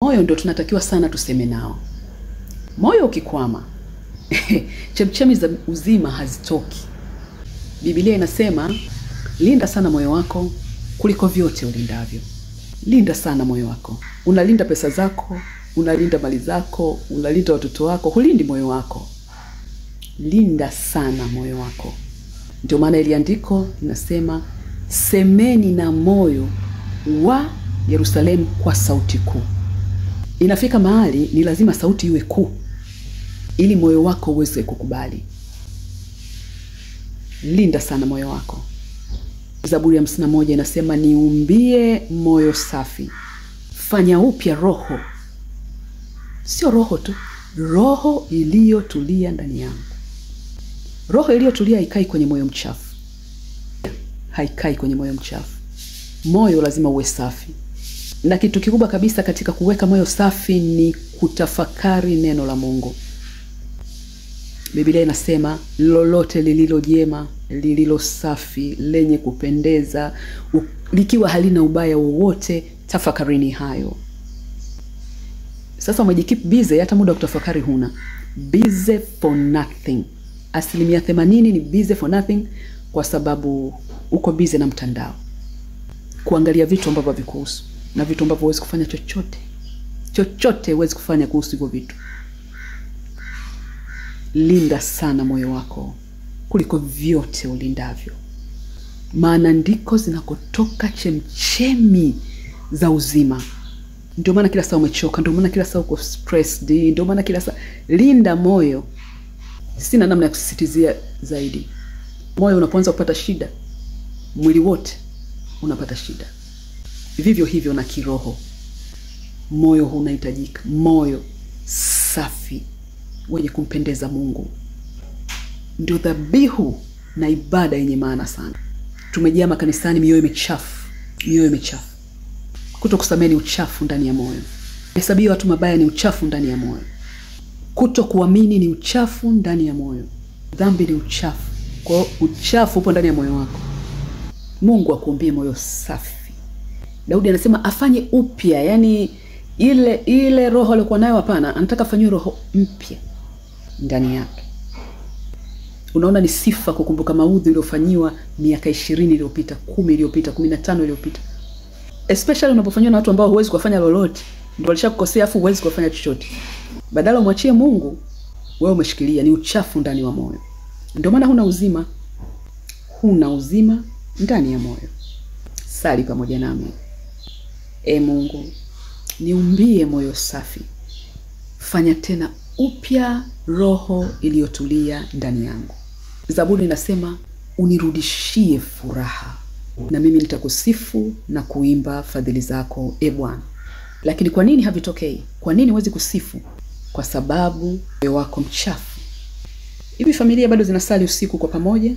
Moyo ndio tunatakiwa sana tuseme nao. Moyo ukikwama, chemchemi za uzima hazitoki. Biblia inasema linda sana moyo wako kuliko vyote ulindavyo. Linda sana moyo wako. Unalinda pesa zako, unalinda mali zako, unalinda watoto wako, hulindi moyo wako. Linda sana moyo wako. Ndio maana ile andiko linasema semeni na moyo wa Yerusalemu kwa sauti kuu. Inafika mahali ni lazima sauti iwe kuu ili moyo wako uweze kukubali. Linda sana moyo wako. Zaburi ya 51 inasema niumbie moyo safi, fanya upya roho. Sio roho tu, roho iliyotulia ndani yangu. Roho iliyotulia haikai kwenye moyo mchafu. Haikai kwenye moyo mchafu. Moyo lazima uwe safi. Na kitu kikubwa kabisa katika kuweka moyo safi ni kutafakari neno la Mungu. Biblia inasema lolote lililo jema, lililo safi, lenye kupendeza, likiwa halina ubaya wowote, tafakarini hayo. Sasa umejikeep busy, hata muda wa kutafakari huna. Busy for nothing. 80% ni busy for nothing kwa sababu uko busy na mtandao. Kuangalia vitu ambavyo havikuhusu na vitu ambavyo huwezi kufanya chochote. Chochote huwezi kufanya kuhusu hivyo vitu. Linda sana moyo wako kuliko vyote ulindavyo. Maana ndiko zinakotoka chemchemi za uzima. Ndio maana kila saa umechoka, ndio maana kila saa uko stressed, ndio maana kila saa. Linda moyo. Sina namna ya kusisitizia zaidi. Moyo unapoanza kupata shida, mwili wote unapata shida. Vivyo hivyo na kiroho. Moyo unahitajika, moyo safi wenye kumpendeza Mungu. Ndio dhabihu na ibada yenye maana sana. Tumejaa makanisani mioyo michafu, mioyo michafu. Kutokusamehe ni uchafu ndani ya moyo. Hesabia watu mabaya ni uchafu ndani ya moyo. Kutokuamini ni uchafu ndani ya moyo. Dhambi ni uchafu. Kwa hiyo uchafu upo ndani ya moyo wako. Mungu akuumbie moyo safi. Daudi anasema afanye upya, yani ile roho aliyokuwa nayo hapana, anataka afanywe roho mpya ndani yake. Unaona ni sifa kukumbuka maudhi uliyofanyiwa miaka 20 iliyopita, 10 iliyopita, 15 iliyopita. Especially unapofanywa na watu ambao huwezi kufanya lolote. Ndio walishakukosea afu huwezi kufanya chochote. Badala umwachie Mungu, wewe umeshikilia ni uchafu ndani wa moyo. Ndio maana huna uzima. Huna uzima ndani ya moyo. Sali pamoja nami. E Mungu, niumbie moyo safi. Fanya tena upya roho iliyotulia ndani yangu. Zaburi inasema unirudishie furaha, na mimi nitakusifu na kuimba fadhili zako, e Bwana. Lakini kwa nini havitokei? Kwa nini huwezi kusifu? Kwa sababu moyo wako mchafu. Hivi familia bado zinasali usiku kwa pamoja?